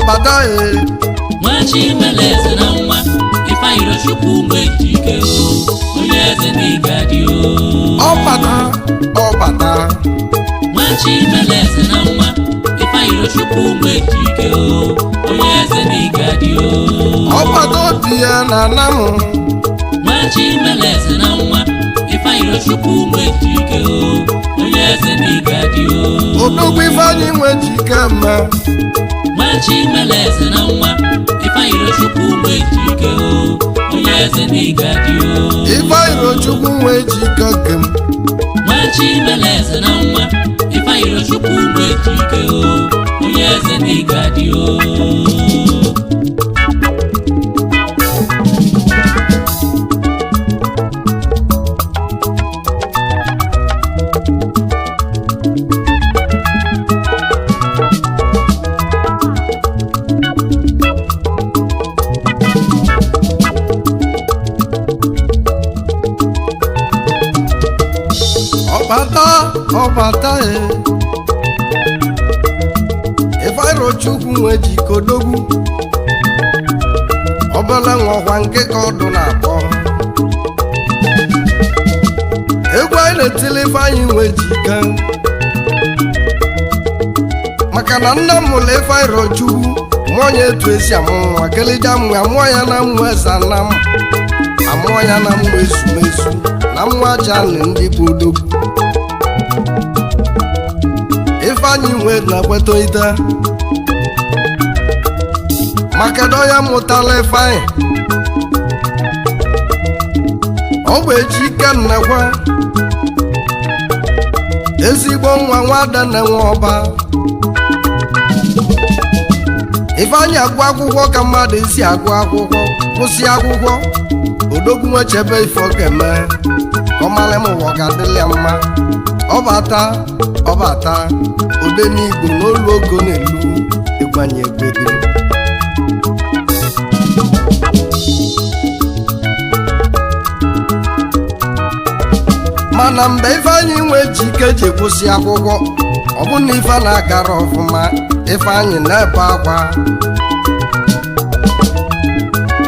Ọbata e. Nwachimeleze na nwa Ifeanyịrochukwu Nwejike o, onye eze n'ịga dị o. Ọbata, ọbata. Nwachimeleze na nwa Ifeanyịrochukwu Nwejike o, onye eze n'ịga dị o. Ọbata obi ya na anamụ. Nwachimeleze na nwa Ifeanyịrochukwu Nwejike o, onye eze n'ịga dị o. Odogwu Ifeanyị Nwejike mma. Nwachimeleze na nwa Ifeanyịrochukwu Nwejike o, onye eze n'ịga dị o. Ifeanyịrochukwu Nwejike kem. Nwachimeleze na nwa Ifeanyịrochukwu Nwejike o, onye eze n'ịga dị o. Ọbata, ọbata e. Ifeanyịrochukwu Nwejike odogwu. Obele nwa ọkwa nke ka ọdụ na-akpọ. Egwu anyị na-etili Ifeanyị Nwejike maka na nne m mụrụ Ifeanyịrochukwu mụọ ya etu esi amụ nwa kelija mụ amụọ ya na mmụ eze na m amụọ ya na mmụ ezumezu na mmụ aja na ndị bụ odogwu. Ifeanyị nwe na-ekwetolite maka na onye mụtala Ifeanyị ọ bụ eji ike nnekwa ezigbo nwa nwada na-enwe ọba. Ifeanyị agụ akwụkwọ ka mmadụ isi agụ akwụkwọ, kwụsị akwụkwọ. Odogwu nwechebe ife ọ ga-eme ka ọ mara m ụwa ga-adịrị ya mma. Ọbata, ọbata ode n'igbo n'olu ogo na-elu ịgbanye egbediri. Mana mgbe Ifeanyị Nwejike ji kwụsị akwụkwọ, ọ bụ na ife na-agara ọfụma, Ifeanyị na-ebe akwa.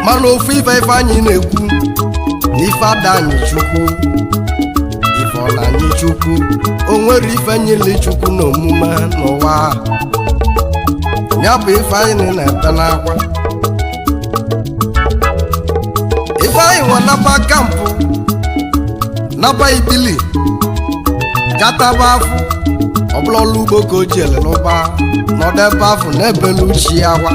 Mana ofu ife Ifeanyị na-ekwu na ife ada anyị Chukwu, ife ọ na anyị Chukwu, o nwere ife nyili Chukwu na omume n'ụwa. Ya bụ Ifeanyị na-ebe n'akwa. Ifeanyị nwe naba kampụ, naba ibili, gataba afụ ọbụla ọlụ ugbo ka o ji elelụba nọdụ ebe afụ na-ebelu chi ya akwa.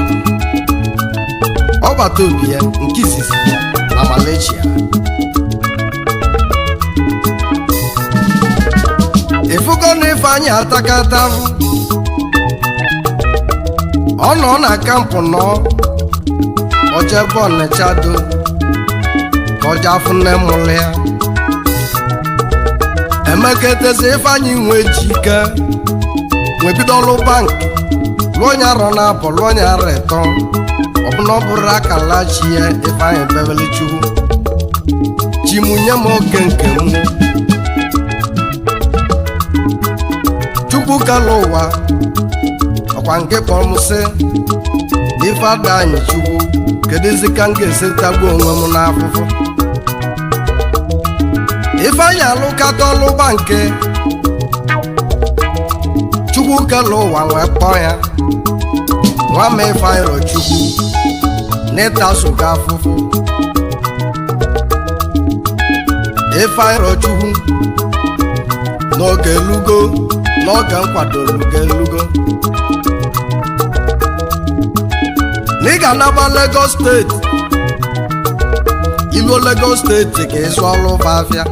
Ọbata obi ya nke izizi na Malaysia. Ịfụgo na Ifeanyị atakata afụ, ọ nọ na kampụ nọ ojebe Ọnịcha do ka ọja afụ nne mụrụ ya. Emeka etezi Ifeanyị Nwejike nwebido ọlụ bank lụọ onye arọ na abọ lụọ onye arọ ịtọ, ọbụna ọ bụrụ akala chi ya. Ifeanyị bebele Chukwu chimunye m oge nke m. Chukwu kala ụwa ọkwa nke kpọrọ m sị na ife ada anyị Chukwu, kedụzi ka m ga-esi tagbuo onwe m n'afụfụ. Ifeanyị alụkata ọlụ bankị, Chukwu kele ụwa wee kpọọ ya nwa ma Ifeanyịrochukwu n'ịtasogo afụfụ. Ifeanyịrochukwu n'oge elugo, n'oge nkwado elugo elugo na ị ga-anaba Lagos steeti. Iluo Lagos steeti ka ịzụ ọrụ ụba afịa.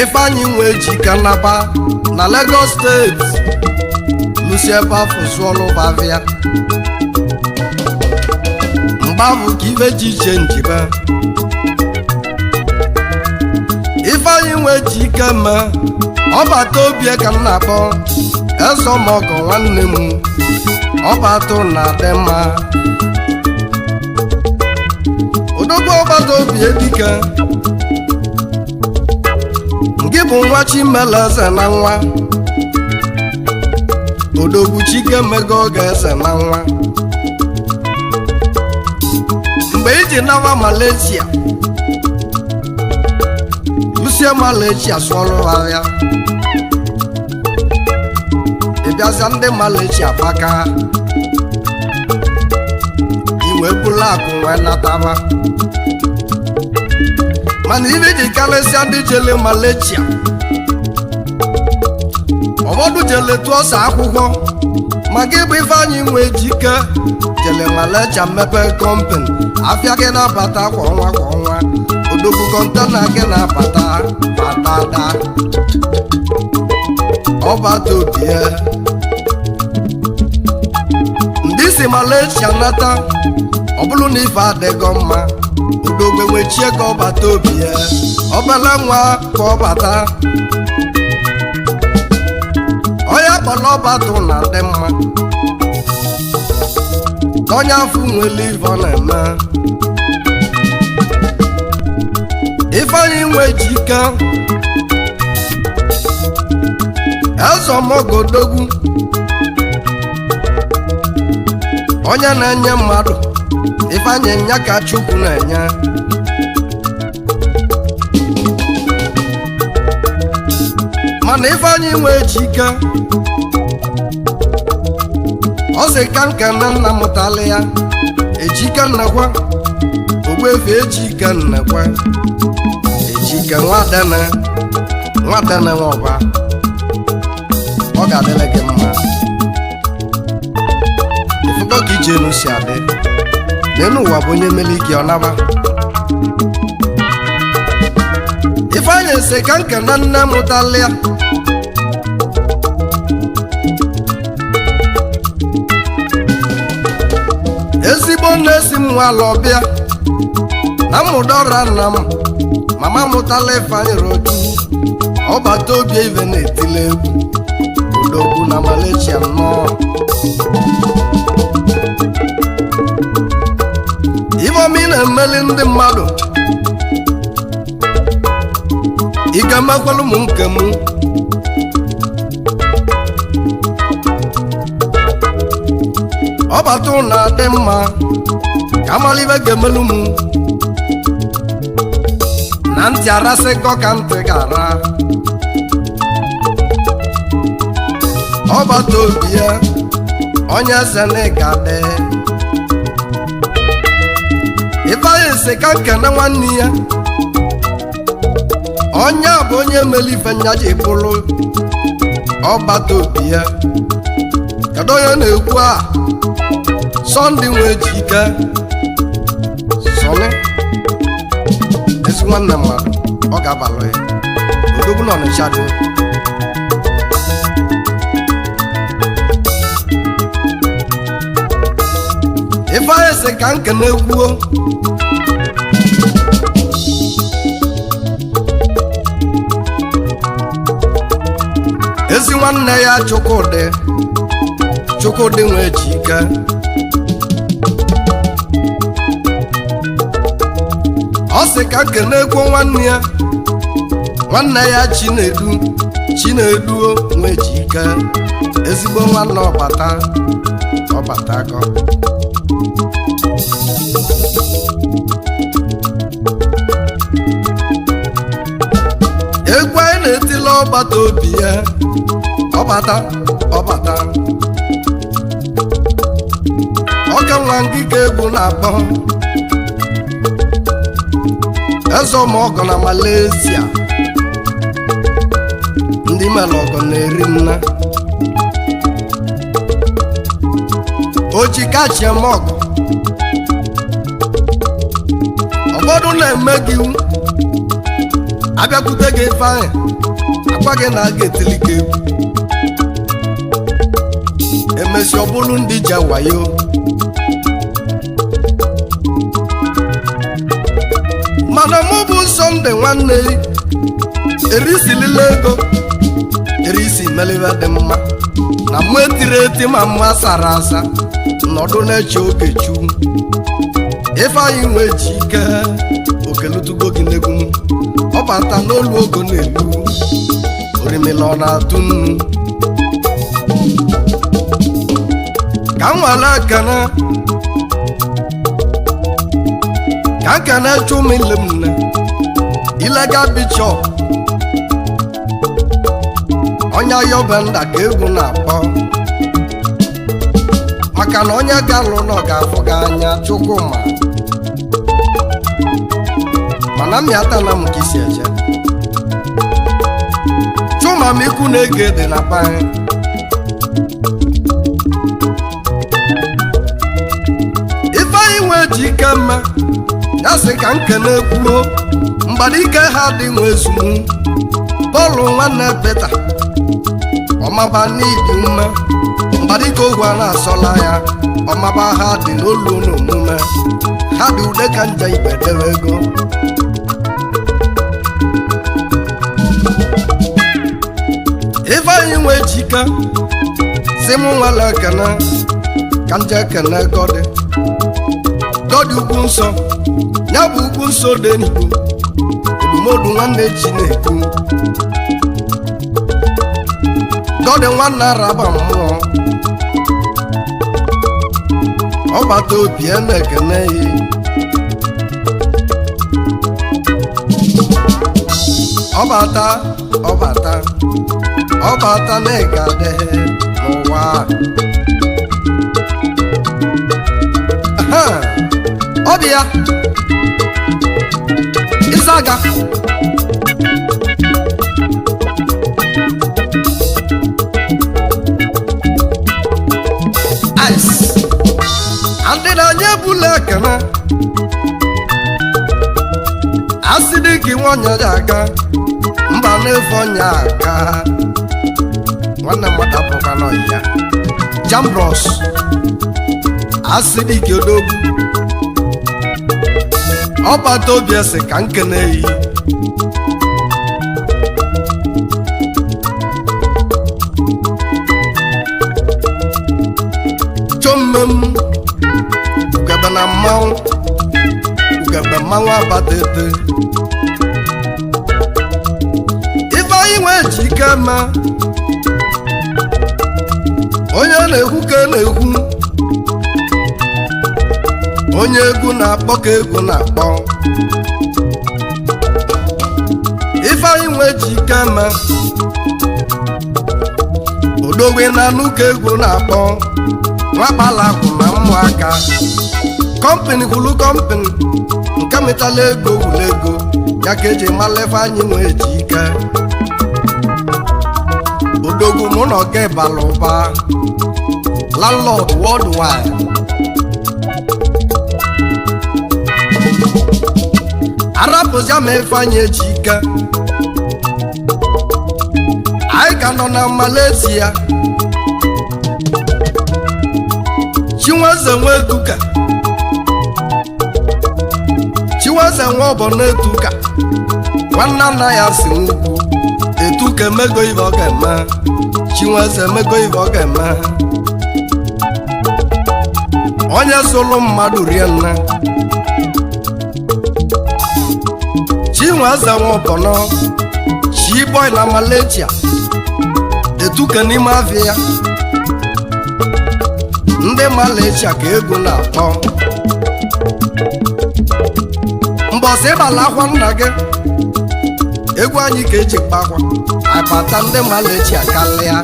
Ifeanyị Nwejike naba na Lagos steeti, lụsi ebe afọ zụọ ọrụ ụba afịa. Mgbe ahụ ka ife ji iche njibe Ifeanyị Nwejike ma ọbata obi ka m na-akpọ ezọmọgọ nwanne m. Ọbata na-adị mma odogwu ọbata obi edike ngị bụ nwa Chimeleze na nwa. Odogwu Chike mego oge eze na nwa. Mgbe iji nawa Malaysia, lusie Malaysia sụọrụ ahịa, ịbịazịa ndị Malaysia gbaka iwe bụla akụ wee nataba. Mana ibe ji karịsịa ndị jele Malaysia, ụfọdụ jele tụọ ọsọ akwụkwọ, ma gị bụ Ifeanyị nwee jike jele Malaysia mepe kọmpani, afịa gị na-abata kwa ọnwa kwa ọnwa. Odogwu, container gị na-abata batada. Ọbata obi ya, ndị si Malaysia nata, ọ bụrụ na ife adịgo mma. Odogwu enwechie ka ọbata obi ya, ọbala nwa ka ọ bata. Onye kpọrọ ọbata na adị mma, onye afọ nwere ife ọ na-eme. Ifeanyị nwe jike ezeomogodogwu, onye na-enye mmadụ. Ifeanyị nya ka Chukwu na-enye. Mana Ifeanyị nwe jike, ọ sị ka nkene nna mụtala ya, Ejike nnekwe Ogbuefi, Ejike nnekwe, Ejike nwadene nwadene nwọba, ọ ga-adịrị gị mma. Ifugo ka ije enu si adị n'elu ụwa bụ onye mere ike ọ naba. Ifeanyị sị ka nkene nne mụtala ya, ezigbo nne si m nwala ọbịa na mmụdọra nna m, mama mụtala Ifeanyị roju ọbata obi ive na-etile egwu. Odogwu na Malaysia nnọọ. Ifeọma ị na-emeli ndị mmadụ, ị ga-emekwala ụmụ nke m. Ọbata ụlọ adị mma ka amala ibe ga-emelu m na ntị arasịkọ ka ntị ga-ara. Ọbata obi ya, onye eze na ị ga-adị. Ifeanyị sị ka nkene nwanne ya, onye a bụ onye mere ife nya ji bụrụ ọbata obi ya. Kedu onye na-ekwu a? Sọnde nwee ji ike sọnị, ezi nwanne mmadụ, ọ ga-abalụ ya. Odogwu na Ọnịcha dị. Ifeanyị sị ka nkene kwuo ezi nwanne ya Chukwudị, Chukwudị nwee ji ike. Ọ sị ka nkene kwuo nwanne ya, nwanne ya Chinedu, Chinedu nwee ji ike, ezigbo nwanne ọbata ọbata akọ. Egwu anyị na-etila ọgbata obi ya, ọbata ọbata, ọka nwa ngịga egwu na-akpọ eze ọmọgọ na Malaysia. Ndị mere ọgọ na-eri nna ojikachiemọgọ. Ụfọdụ na-eme gị iwu abịakwute gị, Ifeanyị agwa gị na a ga-etili gị egwu, emesi ọ bụrụ ndị ji wayo. Mana mụ bụ Sọnde nwanne, erisilila ego erisi melibe dị mma na mụ etiri eti, ma mma sara asa nọdụ na-eche oge chukwu. Ifeanyị nwee ji ike okelutugo gị n'egwu m, ọ bata n'olu ogo na-elu orimila, ọ na-atụ nnu. Ka m nwere ekene, ka nkene chụmilemne ilega bishọp onye ayọbenda ka egwu na-akpọ, maka na onye ga-alụ na ọ ga-afụ gị anya. Chukwuma mana mmịata na m ka isi eje. Chuma m ikwu na-ege dị na be anyị. Ifeanyị nwee ji ike mma ya sị ka nkene kwuo mgbadike ha dị nwe ezumụ bọọlụ nwanne Pete ọmaba n'ịdị ume mgbadike ogwu a na-asọla ya ọmaba ha dị n'olu n'omume ha dị ude ka nje ibe debe ego. Ifeanyị nwee jike si mụ nwere ekene ka nje ekene gọdị gọdị ugwu nsọ ya bụ ugwu nsọ dị n'igbo odumodu nwanne chi na-ekwu gọdị nwanne araba mmụọ ọgbata obi a na-ekene ya. Ọbata ọbata ọbata na ịga adịghị n'ụwa. Aha, ọ dị ya ịsaga. Ice andị na anyị ebula ekene asị dị ka nwe ọnya ya aga mba n'efe ọnya aga nwanne mmadụ abụrụkwa n'ọyị ya Jambros asị dị ka odogwu ọbata obi ese ka nkene yi chomem ugebe na mmanwụ ugebe mmanwụ abata ete ifeanyị nwee ji ike ma onye na-ekwu ka na-ekwu onye egwu na-akpọ ka egwu na-akpọ ifeanyị nwee ji ike ma odogwe na anụ ka egwu na-akpọ nwakpalakwụ na mmụaka kọmpini kwulu kọmpini nke metala ego wulu ego ya ka eji mara ifeanyị nwee ji ike odogwu mụ na ọga ịbala ụba landlord worldwide. Arapụzia ma ifeanyị eji ike anyị ka nọ na Malaysia. Chinweze nwe etuka Chinweze nwe ọbọ na-etuka nwanne nna ya si n'ugwu etuka emego ibe ọ ga-eme. Chinweze emego ibe ọ ga-eme onye sụlụ mmadụ rie nne. Chinweze nwe ọbọnọ Chiboy na Malaysia etuka n'ime afịa ya ndị Malaysia ka egwu na-akpọ mbọsị ịbala akwa nna gị egwu anyị ka eji kpakwa abata ndị Malaysia karịa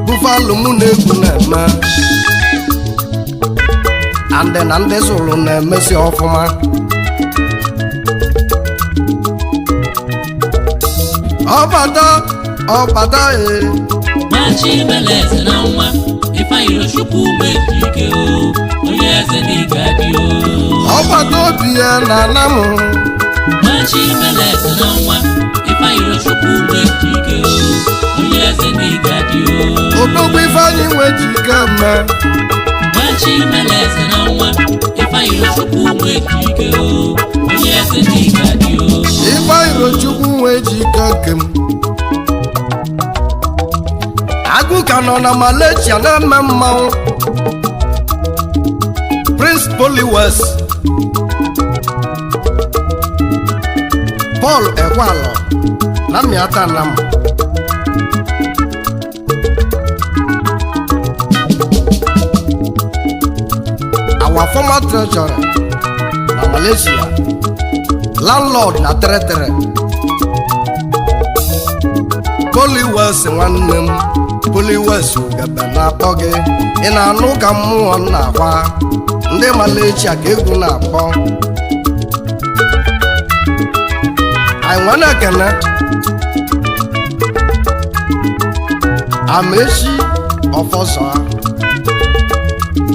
bufalụ mụ na egwu na-eme andị na ndị zụrụ na-emesi ọfụma. Ọbata ọbata ee. Nwachi mere eze na nwa Ifeanyị Chukwu ejike o onye eze na ịga dị o. Ọbata obi ya na ana m. Nwachi mere eze na nwa Ifeanyị Chukwu ejike o onye eze na ịga dị o. Odogwu Ifeanyị nwe jike mme. Nwachi mere eze na nwa Ifeanyị Chukwu ejike o onye eze na ịga dị o. Ifeanyị Chukwu nwe jike nke m agụ ka nọ na Malaysia na-eme mmanwụ Prince Poliwes Paul Ekwalọ na Miata Nam Our former treasurer na Malaysia, landlord na teretere Poliwes. Nwanne m Poliwes, ugebe na-akpọ gị. Ị na-anụ ka mmụọ na-akwa ndị Malaysia ka egwu na-akpọ anyị. Nwere ekene Amaechi Ọfọzọ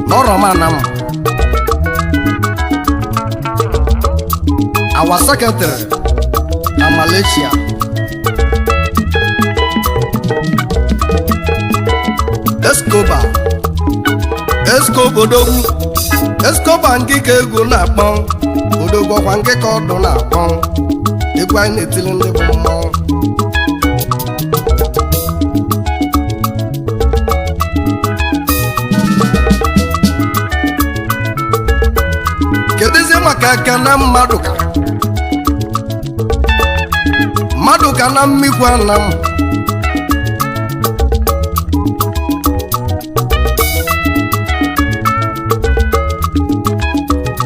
n'ọrọmanam, our secretary na Malaysia. Escobar, Escobar odogwu, Escobar nkịka egwu na-akpọ odogwu, ọkwa nkịka ọdụ na-akpọ egwu anyị na-etili ndị bụ mmọnwụ. Kedụzi maka ekene mmadụ ka mmadụ ka na mmikwu ana m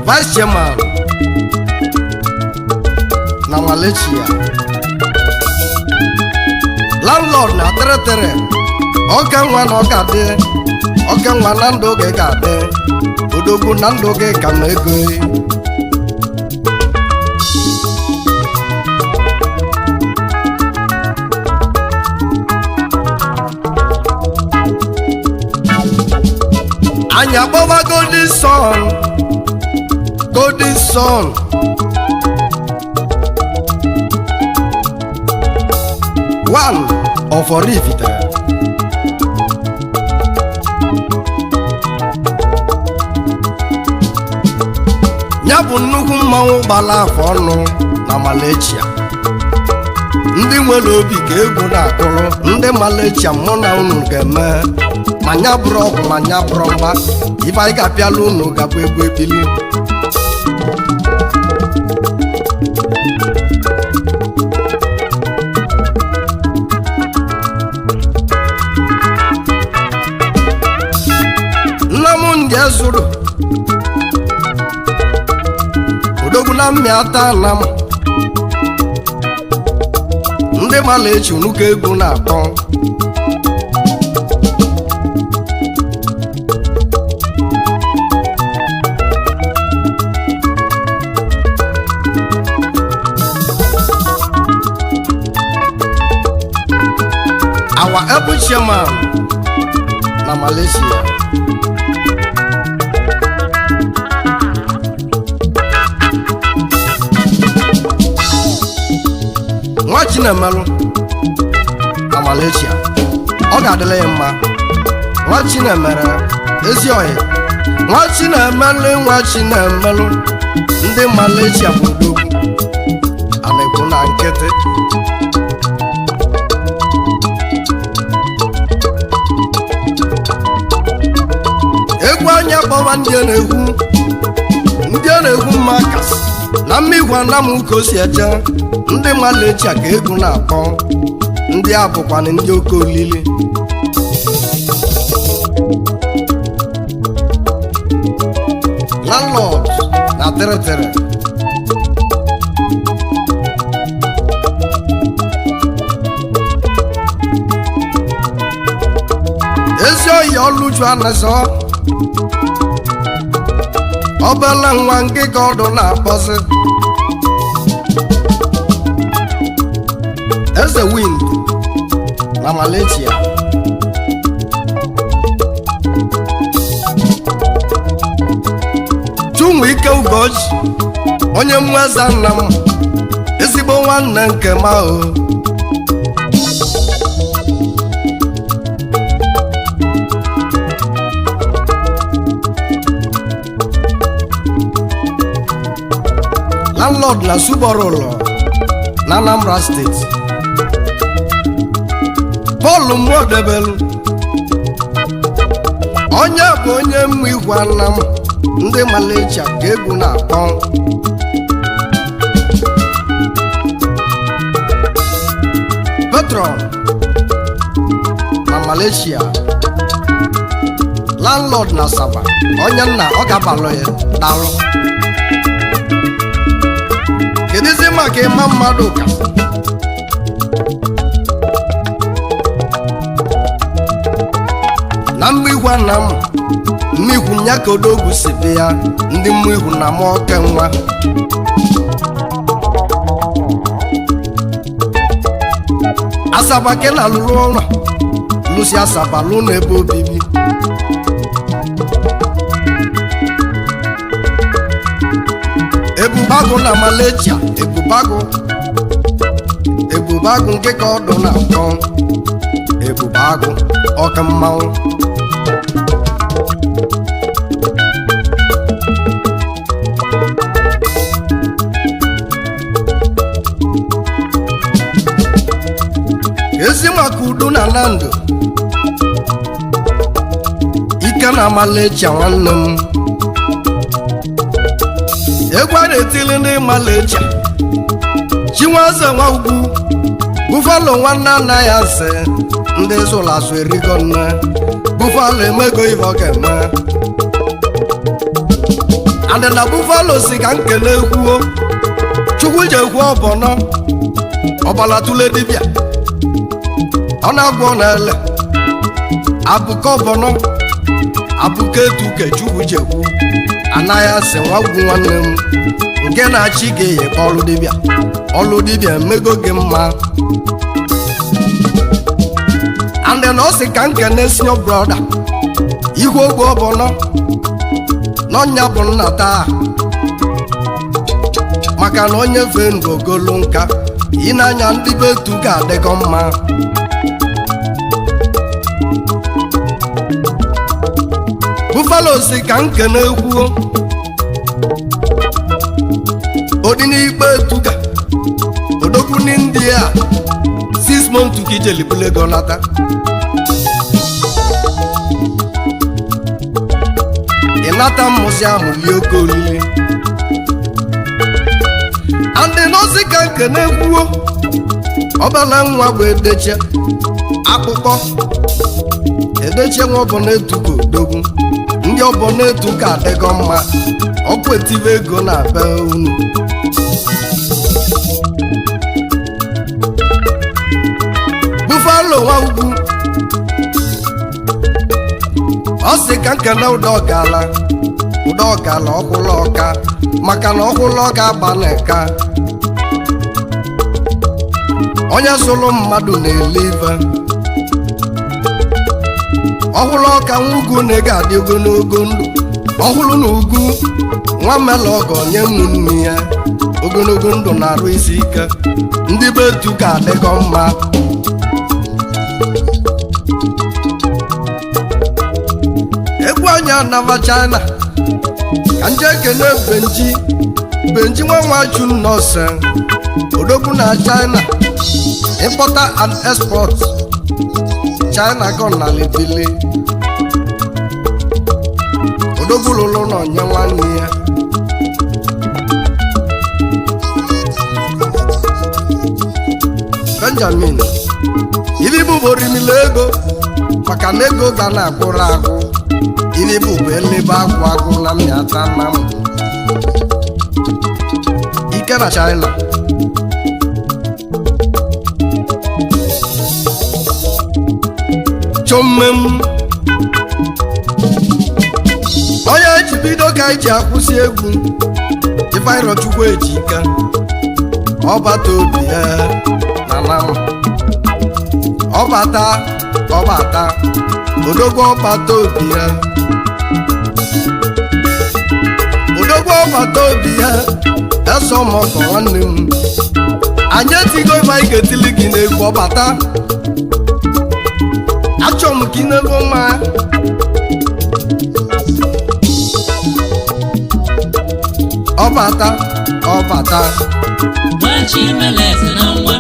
vice chairman na Malaysia, landlord na teretere ọka nwa na ọka dị ọka nwa na ndụ gị ga-adị odogwu na ndụ gị ka ma ego. Anyị akpọba Golden Sun, Golden Sun one of Oraifite. Ya bụ nnukwu mmanwụ gbara afọ ọnụ na Malaysia. Ndị nwere obi ka egwu na-akụrụ ndị Malaysia. Mụ na unu ga-eme ma nya bụrụ ọgwụ, ma nya bụrụ mgba. Ife anyị ga-apịala unu gabụ egwu ebili. Nna m ndị zụrụ odogwu na mmịata na m ndị Malaysia nnukwu egwu na-akpọ. Our able chairman na Malaysia, nwa Chinemelụ na Malaysia, ọ ga-adịla ya mma. Nwa Chinemere ezi oyi, nwa Chinemelụ, nwa Chinemelụ, ndị Malaysia bụ odogwu a na-ekwu na nkịtị. Egwu anya kpọwa ndị a na-egwu, ndị a na-egwu mma kasị na mmigwe na m ka o si eje. Ndị Malaysia ka egwu na-akpọ, ndị a bụkwanụ ndị oke olili. Landlord na teretere ezi oyi ọlụju anazọ obele nwa ngịga ọdụ na-akpọzi eze wind na Malaysia. Chinwe Ike Ugochi, onye mmụeze nna m, ezigbo nwanne nke m ahụ. Landlord na Suboro ụlọ na Anambra Steeti. Paul Mmụọdebelu, onye bụ onye mmụ igwe anam ndị Malaysia ka egwu na-akpọ. Patron na Malaysia, Landlord na Asaba, onye nna ọ ga-abalụ ya. Daalụ. Kedụzi maka ịma mmadụ ka na mmikwu na m mmikwu nya ka odogwu si bi ya, ndị mmikwu na m oke nwa. Asaba ke na lụrụ ụlọ, lụsi Asaba lụ n'ebe obibi. Ebubagụ na Malaysia, ebubagụ, ebubagụ nke ka ọdụ na-akpọ ebubagụ ọka mmanwụ. Ezi maka udo na nando ike na Malaysia, nwanne m. Egwu a na-etili ndị Malaysia, Chinweze nwa ugwu Buffalo, nwanne anaghị asị ndị zụrụ azụ erigo nne. Buffalo emego ife ọ ga-eme. Adịna Buffalo si ka nkele kwuo Chukwu ji ekwu ọbọnọ ọbala tụle dibịa ọ na-agwọ na-ele abụkọ ọbọnọ abụkọ etu Kechukwu ji ekwu anaghị asị nwa ugwu, nwanne m nke na-achị gị yekwa ọlụ dibịa, ọlụ dibịa emego gị mma. And then ọ sị ka nkene senior brother igwe ogwe ọbọnọ n'ọnya bụ nna taa, maka na onye fe ndụ ogolo nka ị na-anya ndị be etu ga-adịgọ mma. Buffalo si ka nkene kwuo odinigbe etuka odogwu n'India, 6 months ka ijelibule ego nata. Ịnata mmụsị ahụ lie oke olili. Andị nọsi ka nkene kwuo ọbala nwa bụ edeche akpụkpọ edeche nwa ọbụla etuka odogwu, ndị ọbụla etuka adịgọ mma. Ọkụ etive ego na be unu. Buffalo nwa ugwu ọ sị ka nkene ụda ọgala, ụda ọgala ọkwụla ọka, maka na ọkwụla ọka agba na-eka onye sụlụ mmadụ na-ele ife ọhụrụ ọka. Nwa ugwu na ego adị ogologo ndụ ọhụrụ na ugwu nwa mela ọgọ nye ụmụnne ya ogologo ndụ na-arụ isi ike. Ndị be etu ka adịgọ mma. Egwu anyị anaba China ka nje ekene Benji, Benji nwa nwa chu nọọsụ odogwu na China, importer and export China gọ na lebili. Odogwu lụrụ na onye nwanne ya Benjamin ibi bụ orimila ego, maka na ego ga na-agwụrụ agwụ. Ibi bụ elebe agwụ agwụ na mmịata na m ike na China. Chomem onye eji bido ka anyị ji akwụsị egwu. Ifeanyị Chukwu eji ike ọbata obi ya na nam ọbata ọbata odogwu ọbata obi ya, odogwu ọbata obi ya esomọkọ nwanne m. Anyị etigo ife anyị ga-etili gị n'egwu ọbata. Achọ m ka ị n'elu mma. Ọbata ọbata. Nwachi eze na nwa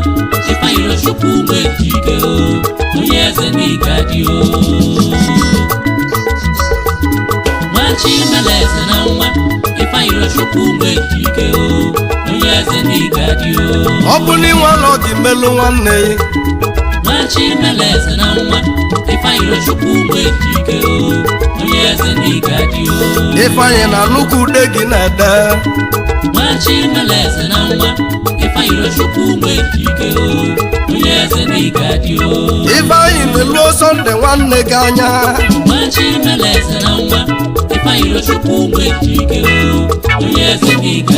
Ifeanyị Chukwu Ejike o, onye eze n'ịga dị o. Nwachi eze na nwa Ifeanyị Chukwu Ejike o, onye eze n'ịga dị o. Ọ bụ na ịnwe ụlọ gị melụ nwanne ya. Nwachi eze na nwa Ifeanyị Chukwu Ejike o, onye Onye eze n'ịga dị o. Ifeanyị na nnukwu ude gị na-ede. Nwachimeleze na nwa Ifeanyịrochukwu Nwejike o, onye eze n'ịga dị o. Ifeanyị na-eluo Sọnde nwanne gị anya. Nwachimeleze na nwa Ifeanyịrochukwu Nwejike o, onye eze n'ịga